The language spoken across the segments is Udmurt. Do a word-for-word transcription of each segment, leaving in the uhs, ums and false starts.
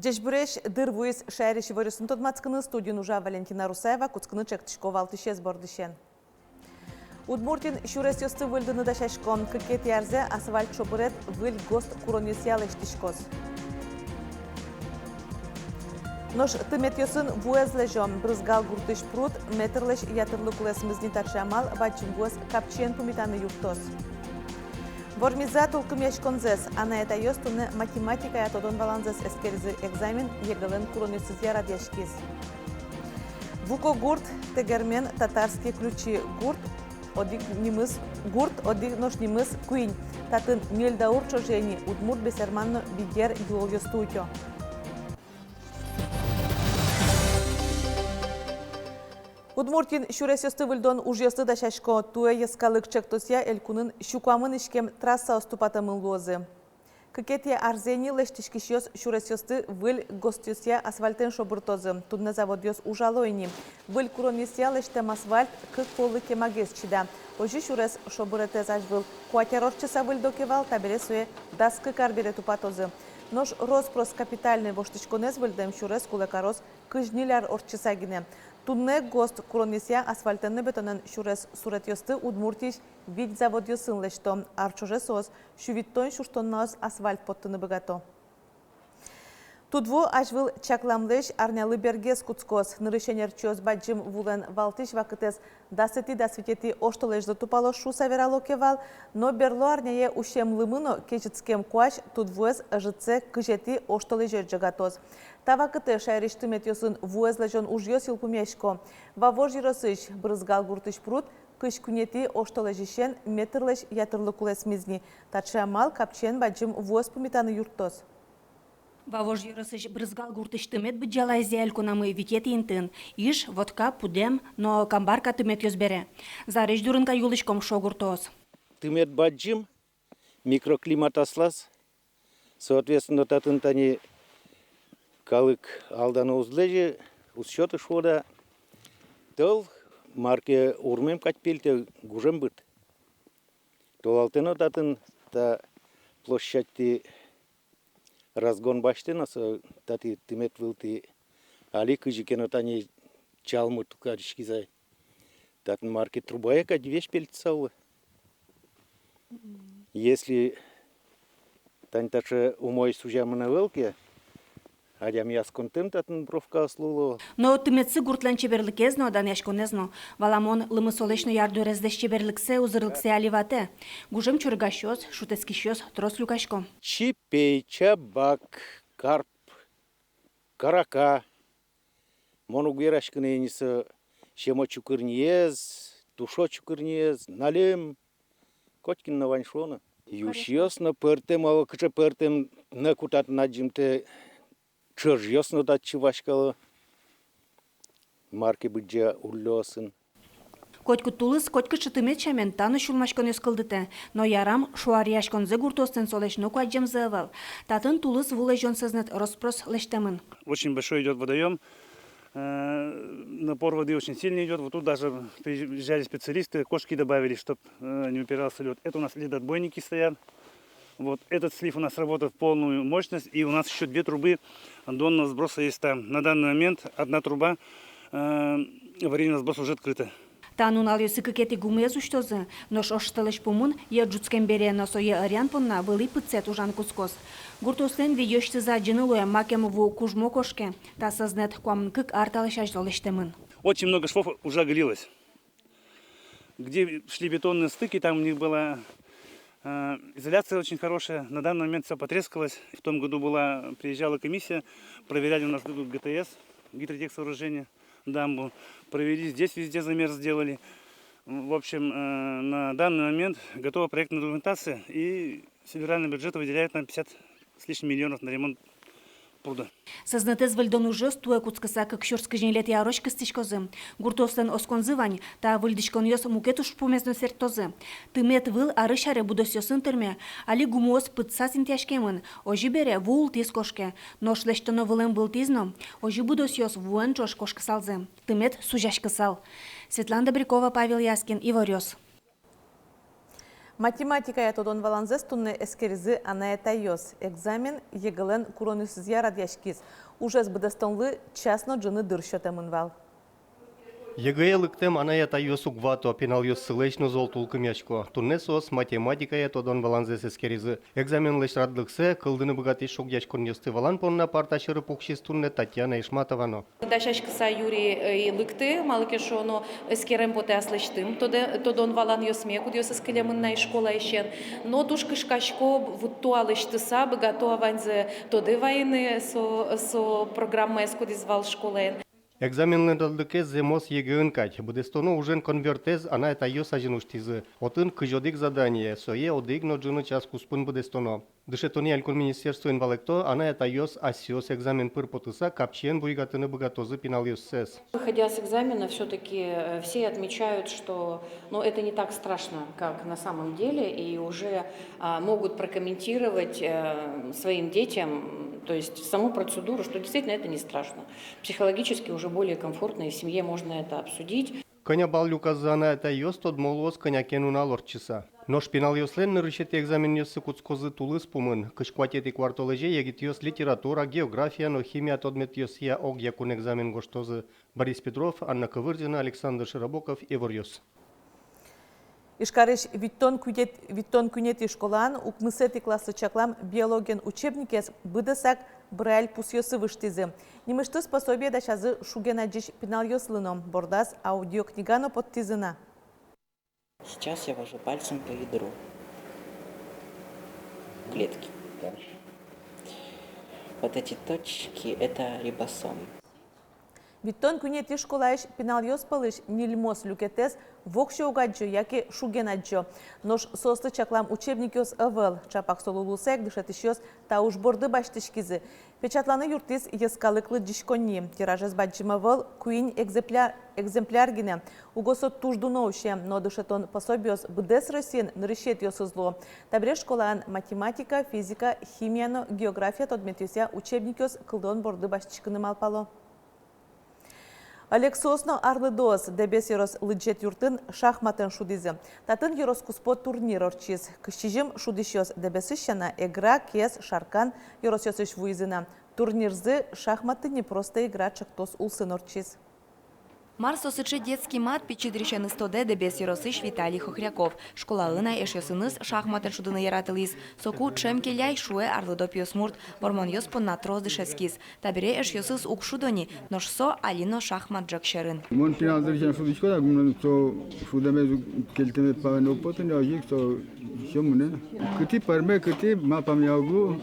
Ӟечбуресь! Дыр вуиз шаерысь иворъёсын тодматскыны. Студиын ужа Валентина Русаева. Кутскыны чектӥсько валтӥсез бордысен. Удмуртиын сюресъёсты выльдыны дасясько. Кыкетӥ арзэ асфальт шобырет выль ГОСТ куронъёсъя лэсьтӥськоз. Нош тыметъёсын вуэз лэзё. Брызгал гуртысь пруд метрлэсь ятырлы кулэсмиз ни. Таӵе амал бадӟым вуэз капчиен пумитаны юрттоз. Вормиз-а тулкымъяськонзэс? Анай-атайёс туннэ математикая тодон-валанзэс эскеризы. Экзамен ЕГЭ-лэн куронъёсызъя радъяськиз. Вукогурт, тегермен, Татарские ключи. Гурт одӥг нимыз, гурт одӥг, нош нимыз куинь. Татын ньыль даур ӵоже ини удмурт, бесерман но бигер юолъёсты утё. Удмуртиын сюресъёсты выльдон ужъёсты дасясько. Туэ йӧскалык чектосъя элькунын сю куамын иськем трассаос тупатэмын луозы. Кыкетӥ арзэ ини лэсьтӥськисьёс сюресъёсты выль ГОСТъёсъя асфальтэн шобыртозы. Туннэ заводъёс ужало ини. Выль куронъёсъя лэсьтэм асфальт кык поллы кемагес чида. Озьы сюрес шобыретэз азьвыл куать ар ортчыса выльдо ке вал, табере сое дас кык ар бере тупатозы. Нош рос-прос капитальной воштӥськонэз выльдэм сюрес кулэ кароз кызь ньыль ар ортчыса гинэ. Туннэ ГОСТ куронъёсъя асфальтэн но бетонэн сюрес суретъёсты Удмуртиысь вить заводъёсын лэсьто. Ар ӵоже соос сю витьтон-сюрс тоннаос асфальт поттыны быгато. Тудву азьвыл чакламлэсь арнялы бергес кутскоз. Нырысь ӧнерчиос бадӟым вулэн валтӥсь вакытэз дасэтӥ-дас витетӥ оштолэзьлы тупалоз шуыса верало ке вал, но берло арняе усем лымы но кезьытскем куазь тудвуэз ӧжытсэ кызетӥ оштолэзе ӝегатоз. Та вакытэ шаерысь тыметъёсын вуэз лэзён ужъёс йылпумъясько. Вавож ёросысь Брызгал гуртысь пруд кызь куинетӥ оштолэзьысен метрлэсь ятырлы кулэсмиз ни. Таӵе амал капчиен бадӟым вуэз пумитаны юрттоз. Вавож ёросысь Брызгал гуртысь тымет быдӟалаезъя элькунамы витетӥ интыын: Иж, Вотка, Пудэм но Камбарка тыметъёс бере. Зарезь дурын кадь улӥськом, шуо гуртоос. Тымет бадӟым, микроклимат аслаз, соответственно, татын тани калык алдано уз лэзьы, уз сёты, шуо да. Тӧл мар ке урмем кадь пельтэ, гужем быт. Толалтэ но татын та площадьтӥ разгон басьтэ на со, татӥ тымет вылтӥ али кызьы ке но тани чалмыт кариськиз ай. Татын мар ке трубае кадь весь пельтыса улэ. Если тани таӵе умой сузямын ӧвӧл ке, адями асконтэм татын бровкаос луыло. Но тыметсы гуртлэн чеберлыкез но, данъяськонэз но. Валамон, лымысолэсь но ярдуреслэсь чеберлыксэ, узырлыксэ али ватэ. Гужем чорыгасьёс, шутэтскисьёс трос люкасько. Чипей, чабак, карп, карака. Мон уг вераськы ни ини со семо чукырниез, тушо чукырниез, налем. Котькин но вань, шуо но. Юсьёс но пӧртэм, ало кыӵе пӧртэм, нӧ кутат на адӟымтэ, ӵӧжъёс но татчы васькало, мар ке быдӟа уллёосын. Котькуд тулыс котькыӵе тымет сямен та но сюлмаськонъёс кылдытэ, но ярам, шуаръяськонзэ гуртоослэн солэсь ноку адӟемзы ӧвӧл. Татын тулыс ву лэзён сӧзнэт рос-прос лэсьтэмын. Очень большой идёт водоём, э, напор воды очень сильный идёт. Вот тут даже приезжали специалисты, кошки добавили, чтоб, э, не упирался лёд. Это у нас ледоотбойники стоят. Вот этот слив у нас работает в полную мощность, и у нас ещё две трубы донного сброса есть там. На данный момент одна труба, э, аварийного сброса уже открыта. Та нуналъёсы кыкетӥ гумыез усьтозы, нош оштолэзь пумын йӧ ӝутскем бере но сое ӧръян понна вылӥ пытсэт ужан кутскоз. Гуртоослэн визьёсьтыз адӟыны луэ, макем ву кужмо кошке. Та сӧзнэт куамын кык ар талэсь азьло лэсьтэмын. Очень много швов уже оголилось. Где шли бетонные стыки, там у них была, э, изоляция очень хорошая. На данный момент всё потрескалось. В том году была, приезжала комиссия, проверяли у нас ГТС, гидротехсооружение, дамбу. Провели здесь, везде замер сделали. В общем, э, на данный момент готова проектная документация, и с федерального бюджета выделяют нам пятьдесят с лишним миллионов на ремонт Сӧзнэтэз выльдон ужъёс туэ кутскыса кык сюрс кызь ньылетӥ арозь кыстӥськозы. Гуртъёслэн осконзы вань, та выльдӥськонъёс мукет ужпумез но сэрттозы. Тымет выл арысь аре будосъёсын тырме, али гумыос пытсаз интыяськемын, озьы бере ву ултӥз кошке. Нош лэсьтоно вылэм вылтӥз но, озьы будосъёс вуэн ӵош кошкысалзы. Тымет сузяськысал. Светлана Добрякова, Павел Яскин, Иворъёс. Математикая тодон-валанзэс туннэ эскеризы анай-атайёс. Экзамен ЕГЭ-лэн куронъёсызъя радъяськиз. Ужез быдэстонлы час но ӝыны дыр сётэмын вал. ЕГЭ-е лыктэм анай-атайёс уг вато, пиналъёссылэсь но зол тулкымъясько. Туннэ соос математикая тодон-валанзэс эскеризы. Экзаменлэсь радлыксэ, кылдыны быгатӥсь шугъяськонъёсты валан понна парта сьӧры пуксиз туннэ Татьяна Ишматова но. Дасяськыса юри, э, и лыкты, малы ке шуоно, эскерем потэ аслэсьтым тодэ-, тодон-валанъёсме, кудъёсыз кылемын на школаысен. Но туж кышкасько, вуттыса, лэсьтыса, быгато-а ваньзэ тодэ вайыны со, со программаез, кудӥз вал школаын. Экзаменлэн радлыкез зэмос ЕГЭ-ын кадь. Быдэстоно ужен конвертэз анай-атайёс азьын усьтӥзы. Отын кызь одӥг задание, сое одӥг но ӝыны час куспын быдэстоно. Дышетонъя элькун министерствоын валэкто: анай-атайёс асьсэос экзамен пыр потыса капчиен буйгатыны быгатозы пиналъёссэс. Выходя с экзамена, всё-таки, э, все отмечают, что, ну, это не так страшно, как на самом деле, и уже, а, могут прокомментировать, э, своим детям, то есть саму процедуру, что действительно это не страшно. Психологически уже более комфортно, и в семье можно это обсудить. Кӧня балл люказы анай-атайёс, тодмо луоз кӧня ке нунал ортчыса. Нош пиналъёслэн нырысетӥ экзаменъёссы кутскозы тулыс пумын. Кызь куатетӥ куартолэзе егитъёс литература, география но химия тодметъёсъя огъякун экзамен гожтозы. Борис Петров, Анна Ковырзина, Александр Широбоков, Иворъёс. Ижкарысь витьтон куинет-, витьтон куинетӥ школаын укмысэтӥ класслы чаклам биологиен учебникез быдэсак Брайль пусъёсы выжтӥзы. Нимысьтыз пособие дасязы шуген адӟись пиналъёслы но, бордаз аудиокнига но поттӥзы на. Сейчас я вожу пальцем по ядру клетки. Вот эти точки — это рибосомы. Витьтон куинетӥ школаысь пиналъёс пӧлысь ньыльмос люкетэз воксё уг адӟо яке шуген адӟо. Нош соослы чаклам учебникъёс ӧвӧл. Чапак со луылысак дышетӥсьёс та уж борды басьтӥськизы. Печатланы юрттӥз йӧскалык лыдӟиськонни. Тиражез бадӟым ӧвӧл, куинь экземпля-, экземпляр гинэ. Уго со туж дуно усе, но дышетон пособиос быдэс Россиын нырысетӥосыз луо. Табере школаын математика, физика, химия но география тодметъёсъя учебникъёс кылдон борды басьтӥськыны малпало. Олексоос но арлыдоос Дэбес ёрос лыдӟет юртын шахматэн шудӥзы. Татын ёрос куспо турнир ортчиз. Кызь сизьым шудӥсьёс Дэбесысь сяна Эгра, Кез, Шаркан ёросъёсысь вуизы на. Турнирзы «Шахматы — не просто игра» ӵектос улсын ортчиз. Мар со сыӵе детский мат, пичи дырысеныз тодэ Дэбес ёросысь Виталий Хохряков. Школаын ай эшъёсыныз шахматэн шудыны яратылӥз. Соку ӵем келяй, шуэ арлыдо пиосмурт. Вормонъёс понна трос дышетскиз. Табере эшъёсыз уг шудо ни, нош со али но шахмат ӝӧк сьӧрын. Мон пинал дырысен шудӥсько на, мыным со шудэмез, кельтэмез палэнэ уг поты ни, озьы ик со сё мынэ. Кытӥ пӧрме, кытӥ малпамъя уг лу,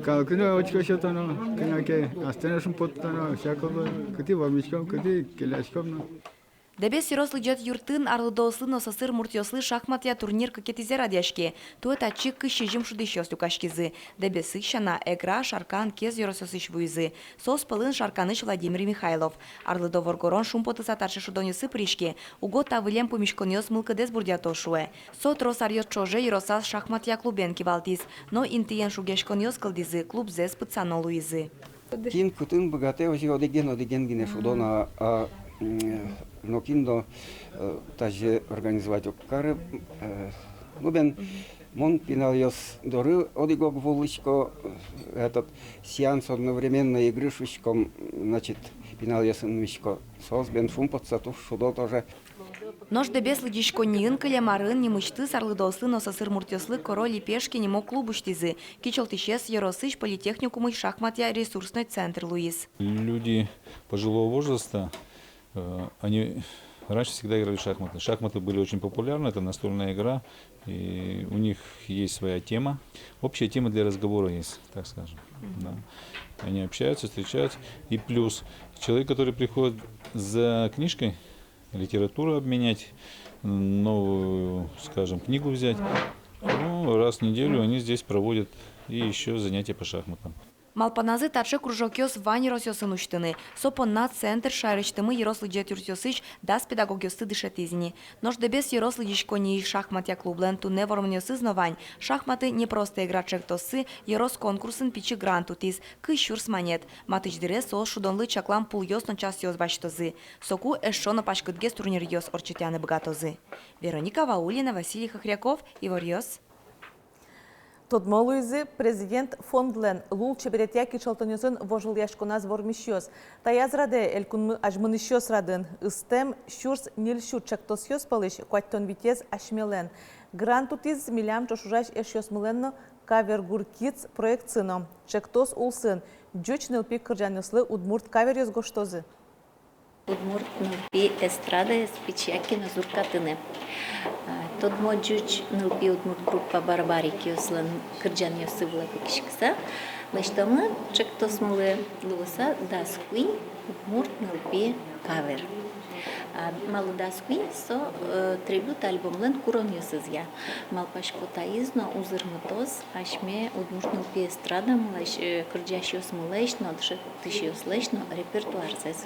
калыклы но очко сётоно, кӧня ке астэнэ шумпоттоно, всяко луэ, кытӥ вормиськом, кытӥ келяськом но. Дэбес ёрос лыдӟет юртын арлыдоослы но сӧсыр муртъёслы шахматъя турнир кыкетӥзэ радъяське. Туэ татчы кызь сизьым шудӥсьёс люкаськизы. Дэбесысь сяна Эгра, Шаркан, Кез ёросъёсысь вуизы. Соос пӧлын Шарканысь Владимир Михайлов. Арлыдо воргорон шумпотыса таӵе шудонъёсы пыриське, уго та выллем пумиськонъёс мылкыдэз бурдъято, шуэ. Со трос аръёс ӵоже ёросаз шахматъя клубен кивалтӥз. Но интыен шугъяськонъёс кылдӥзы, клубзэс пытсано луизы. Кин кытын быгатэ, озьы одӥген, одӥген гинэ шудо на, а, м, нокин но, э, тазьы организовать уг кары, э, ну, бен, мон пиналъёс доры одӥг-ог вуылӥсько, э, этот, сеанс одновременной игры шуиськом, значит, пиналъёсын мисько. Соос бен шумпотса туж шудо тоже. Нош Дэбес лыдӟиськонниын кылем арын нимысьтыз арлыдоослы но сӧсыр муртъёслы «Король и пешки» нимо клуб усьтӥзы. Кичӧлтӥсез ёросысь политехникумысь шахматъя ресурсной центр луиз. Люди пожилого возраста, э, они раньше всегда играли в шахматы. Шахматы были очень популярны, это настольная игра, и у них есть своя тема. Общая тема для разговора есть, так скажем. Да. Они общаются, встречаются. И плюс, человек, который приходит за книжкой, литературу обменять, новую, скажем, книгу взять. Ну, раз в неделю они здесь проводят и ещё занятия по шахматам. Малпаназы таӵе кружокъёс вань ёросъёсын усьтыны. Со понна центр шаерысьтымы ёрос лыдӟет юртъёсысь дас педагогъёсты дышетӥз ини. Нош Дэбес ёрос лыдӟиськонниысь шахматъя клублэн туннэ вормонъёсыз но вань. «Шахматы — не просто игра» ӵектоссы ёрос конкурсын пичи грант утӥз, кызь сюрс манет. Матысь дыре соос шудонлы чаклам пулъёс но часъёс басьтозы. Соку эшшо но паськытгес турниръёс ортчытъяны быгатозы. Вероника Ваулина, Василий Хохряков, «Иворъёс». Тодмо луизы Президент фондлэн лулчеберетъя кичӧлтонъёсын вожвылъяськоназ вормисьёс. Таяз радэ элькунмы азьмынӥсьёс радын. Ыстэм сюрс ньыль сю ӵектосъёс пӧлысь куатьтон витез асьмелэн. Грант утӥз милям ӵош ужась эшъёсмылэн но «Кавер Гур Кидс» проектсы но. Ӵектос улсын ӟуч нылпи кырӟанъёслы удмурт каверъёс гожтозы. Удмурт нылпи эстрадаез пичияк ке но зуркатыны. А, тодмо ӟуч нылпи удмурт группа «Барбарикъёслэн» кырӟанъёссы вылэ пыкиськыса, лэсьтомы ӵектосмылы луыса дас куинь удмурт нылпи кавер. А, малы дас куинь? Со, э, трибют альбомлэн куронъёсызъя. Малпасько, таиз но узырмытоз асьме удмурт нылпи эстрадамылэсь, э, кырӟасьёсмылэсь но, дышетӥсьёслэсь но репертуарзэс.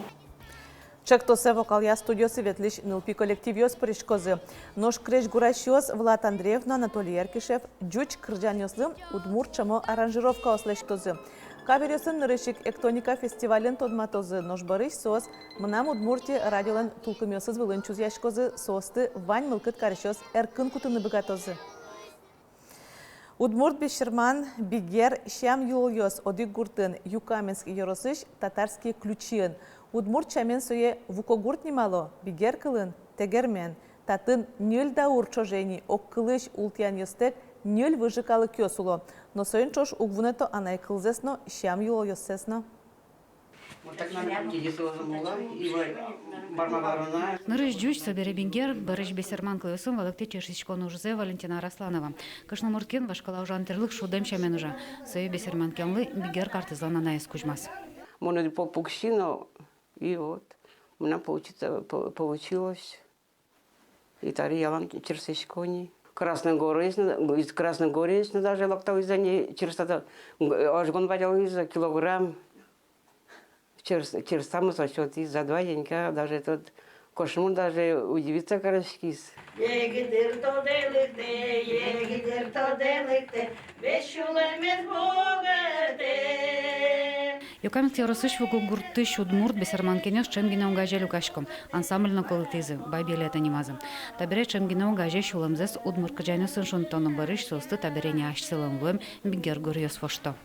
Ӵектосэ вокалъя студиосы ветлӥсь нылпи коллективъёс пыриськозы. Нош крезьгурасьёс Влад Андреев но Анатолий Эркишев ӟуч кырӟанъёслы удмурт ӵемо аранжировкаос лэсьтозы. Каверъёсын нырысь ик «Эктоника» фестивалин тодматозы, нош бӧрысь соос «Мынам Удмуртие» радиолэн тулкымъёсыз вылын чузъяськозы, соосты вань мылкыд карисьёс эркын кутыны быгатозы. Удмурт бесерман бигер сям-йылолъёс одӥг гуртын, Юкаменск ёросысь Татарские Ключиын. Удмурт сямен сое Вукогурт нимало, бигер кылын — Тегермен. Татын ньыль даур ӵоже ини огкылысь ултӥянъёстэк ньыль выжы калыкъёс уло. Но соин ӵош уг вунэто анай кылзэс но, сям-йылолъёссэс но. Вот так надо крутить, если лоза мула, и ва-, барма варона. Нырысь ӟуч, собере бигер, бӧрысь бесерман кылъёсын валэктэ чырсиськон ужзэ Валентина Арасланова. Кышномурт кен вашкала ужан тӥрлык шудэм сямен ужа. Сое бесерман кенлы бигер картэзлэн анаез кузьмаз. Мон одӥг пол пукси но, и вот, мынам получится, по-, получилось. И таре ялан чырсисько ни. Красногорец но, из Красногорец но даже локто из-за ней чырсата, г-, ожгон вадяло из-за килограмм. Чырс-, чырсамы со счёт из-за два денька, даже этот кошмур даже удивиться кариськиз. Егит дыр тодэ лыктэ, егит дыр тодэ лыктэ, весь сюлэмез богатэ. Юкаменск ёросысь Вукогуртысь удмурт бесерман кенъёс ӵем гинэ огазе люкасько. Ансамбль но кылдытӥзы, «Бабье лето» нимазы. Табере ӵем гинэ огазе сюлэмзэс удмурт кырӟанъёсын шунто но, бӧрысь соосты табере ни асьсэлэн луэм бигер гуръёс вошто.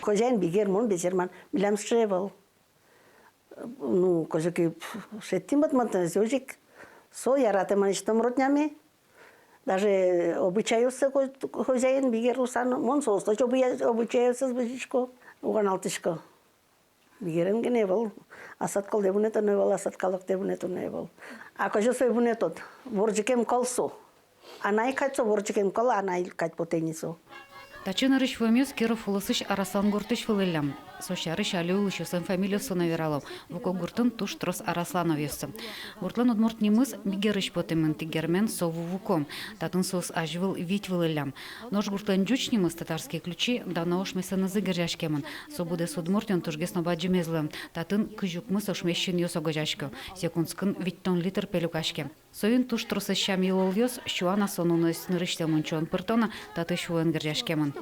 Хозяин бигер, мон бесерман, милям сыӵе ӧвӧл. Ну, кызьы ке, шедьтӥм вот мон тынэсьтык. Со яратэ мынэсьтым родняме. Даже обычайёссэ ко-, хозяин бигер луыса но, мон соослэсь обы-, обычайёссэс бызисько, уг аналтӥсько. Бигерен гинэ ӧвӧл, асад кылдэ вунэтоно ӧвӧл, асад калыктэ вунэтоно ӧвӧл. А кызьы сое вунэтод? Вордӥськем кыл со. Анай кадь со, вордӥськем кыл анай кадь потэ ни со. Таӵе нырысь вуэмъёс Киров улосысь Араслан гуртысь вылӥллям. Со сярысь али улӥсьёслэн фамилиоссы но верало. Вукогуртын туж трос Араслановъёссы. Гуртлэн удмурт нимыз бигерысь потэмын, Тегермен — со ву Вуко. Татын соос азьвыл вить вылӥллям. Нош гуртлэн ӟуч нимыз, Татарские Ключи, дано ошмесэнызы герӟаськемын. Со быдэс Удмуртиын тужгес но бадӟымез луэм. Татын кызь укмыс ошмес синъёс огазеясько. Секундскын витьтон литр пе люкаське. Соин туж тросэз сям-йылолъёс сюан-ас нунысь нырысьсэ мунчоын пырто но, татысь вуэн герӟаськемын.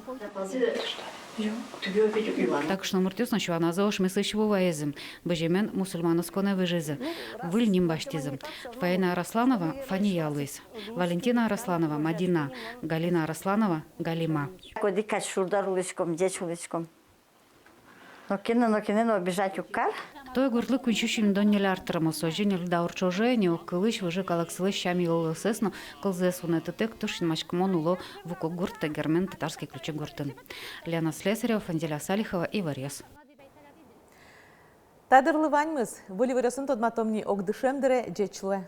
Та кышномуртъёс но сюаназы ошмесысь ву ваизы. Быземен мусульман осконэ выжизы. Выль ним басьтӥзы. Фаина Арасланова Фания луиз. Валентина Арасланова Мадина. Галина Арасланова Галима. Коди кадь шурдар улӥськом, ӟеч улӥськом. Нокинэ, нокинэ но обижать уг кар. Туэ гуртлы куинь сю сизьымдон ньыль ар тырмоз. Озьы ньыль даур ӵоже ини огкылысь выжы калыксылэсь сям-йылолъёссэс но кылзэс вунэтытэк туж синмаськымон уло Вукогурт, Тегермен, Татарские Ключи гуртын. Лена Слесарева, Фанзиля Салихова, Иворъёс. Та дырлы ваньмыз. Выль иворъёсын тодматом ни огдышем дыре. Ӟеч луэ.